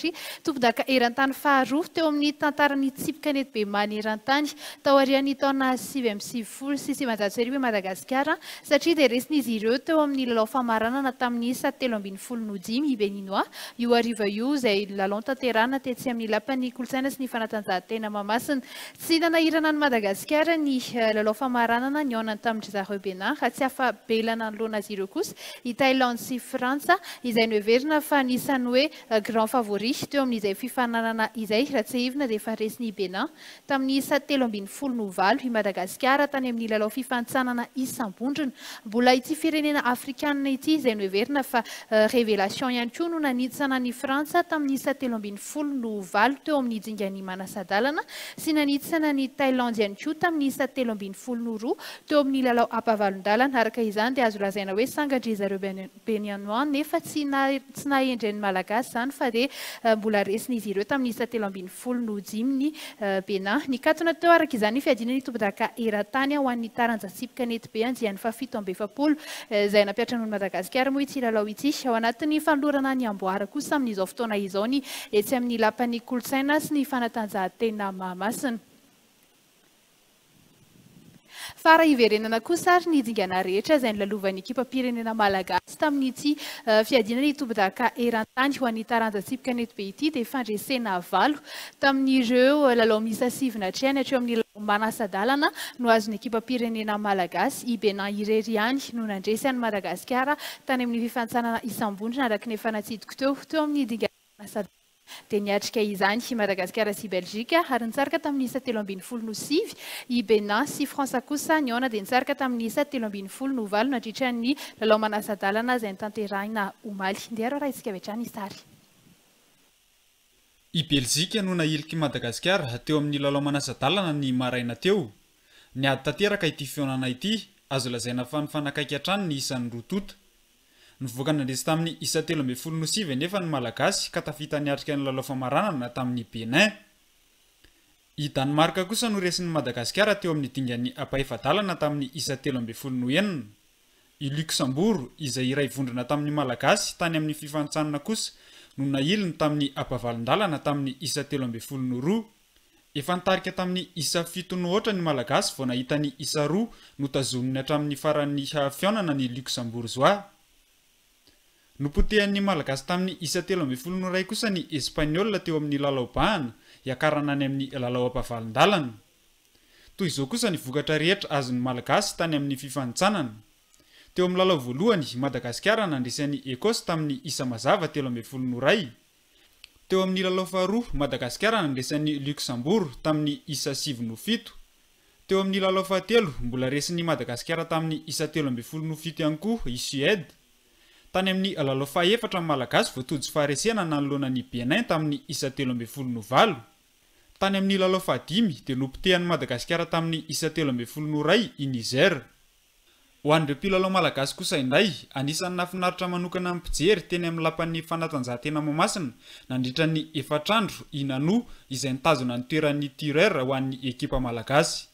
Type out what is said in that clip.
satria tompondaka eran-tany faharoa teo amin'ny tantaran'ny tsipy kanetibe maneran-tany taorian'ny taona 1999 i Madagasikara satria dia resin'izy ireo teo amin'ny lalao famaranana tamin'ny isa 13 no 5 i Béninois io hariva io, izay lalao notanterahina tetsy amin'ny lapan'ny kolontsaina sy ny fanatanjahantena Mahamasina. Tsy nanahirana an'i Madagasikara ny lalao famaranana nihaonany tamin-dry zareo Bénin, raha tsy afa-bela nanoloana azy ireo kosa i Thaïlande sy Frantsa, izay noheverina fa anisan'ny hoe grand favori teo amin'izay fifaninanana izay. Raha tsiahivina dia efa resin'i Bénin tamin'ny isa 13 no 8 i Madagasikara tany amin'ny lalao fifanintsanana isam-bondrona. Mbola ity firenena afrikanina ity, izay noheverina fa révélation ihany koa, no nanitsana an'i Frantsa tamin'ny isa 13 no 8 teo amin'ny dingan'ny manasa-dalana sy nanitsana ny Thaïlande ihany koa tamin'ny isa 13 no 2 teo amin'ny lalao ampahavalon-dalana. Araka izany dia azo lazaina hoe sangan-dry zareo Béninois, nefa tsy nahendry ny Malagasy izany fa dia mbola resin'izy ireo tamin'ny isa 13 no 5 ny Bénin. Nikatona teo araka izany ny fiadiana ny tompondaka eran-tany ho an'ny taranja tsipy kanetibe andiany faha-47 izay nampiantranoan'i Madagasikara moa ity lalao ity. Ao anatin'ny fanolorana ny amboara kosa amin'izao fotoana izao ny etsy amin'ny lapan'ny kolontsaina sy ny fanatanjahantena Mahamasina. Fa raha hiverenana kosa ary ny dingana rehetra izay nolalovan'ny ekipam-pirenena malagasy tamin'ity fiadiana ny tompondaka eran-tany ho an'ny taranja tsipy kanetibe ity, dia fandresena valo tamin'ireo lalao miisa sivy natrehany hatreo amin'ny lalao manasa-dalana no azon'ny ekipam-pirenena malagasy. I Bénin irery ihany no nandresy an'i Madagasikara tany amin'ny fifanintsanana isam-bondrona, araka ny efa natsidiko teo. Teo amin'ny dingana manasa-dalana dia niatrika izany i Madagasikara sy Belgique ary nitsaraka tamin'ny isa 13 no 9. I Bénin sy Frantsa kosa nihaona dia nitsaraka tamin'ny isa 13 no 8 nandritra ny lalao manasa-dalana izay notanterahina omaly. Ndeha raha isika avy hatrany sary. I Belzika no nahiliky Madagasikara teo amin'ny lalao manasa-dalana ny maraina teo. Niady tanteraka ity fihaonana ity, azo lazaina fa nifanakaiky hatrany ny isan'ny roa tonta. Nivoaka nandresy tamin'ny isa 13 no 9 anefa ny Malagasy ka tafita niatrika ny lalao famaranana tamin'ny Bénin. I Danemark kosa no resin'i Madagasikara teo amin'ny dingan'ny ampahefa-dalana tamin'ny isa 13 no 6. I Luxembourg, izay iray vondrona tamin'ny Malagasy tany amin'ny fifanintsanana kosa, no nahiliny tamin'ny ampahavalon-dalana tamin'ny isa 13 no 2. Efa nitarika tamin'ny isa fito no aotra ny Malagasy vao nahita ny isa roa notazominy hatramin'ny faran'ny fihaonana ny Luxembourgeois. Nopotehan'ny Malagasy tamin'ny isa 13 no 1 kosa ny Espagnol teo amin'ny lalao bahana hiakarana any amin'ny lalao ampahavalon-dalana. Toy izao kosa ny vokatra rehetra azon'ny Malagasy tany amin'ny fifanintsanana. Teo amin'ny lalao voalohany, Madagasikara nandresy an'i Ecosse tamin'ny isa mazava 13 no 1. Teo amin'ny lalao faharoa, Madagasikara nandresy an'i Luxembourg tamin'ny isa 9 no 7. Teo amin'ny lalao fahatelo, mbola resin'i Madagasikara tamin'ny isa 13 no 7 ihany koa i Suède. Tany amin'ny lalao fahaefatra ny Malagasy voatojo faharesena nanoloana ny Bénin tamin'ny isa 13 no 8. Tany amin'ny lalao fahadimy dia nopotehan'i Madagasikara tamin'ny isa 13 no 1 i Niger. Ho an'ireo mpilalao malagasy kosa indray, anisan'ny nahafinaritra manokana ny mpijery teny amin'ny lapan'ny fanatanjahantena Mahamasina nandritra ny efatra andro i Nanou, izay nitazona ny toeran'ny tireur ho an'ny ekipa malagasy.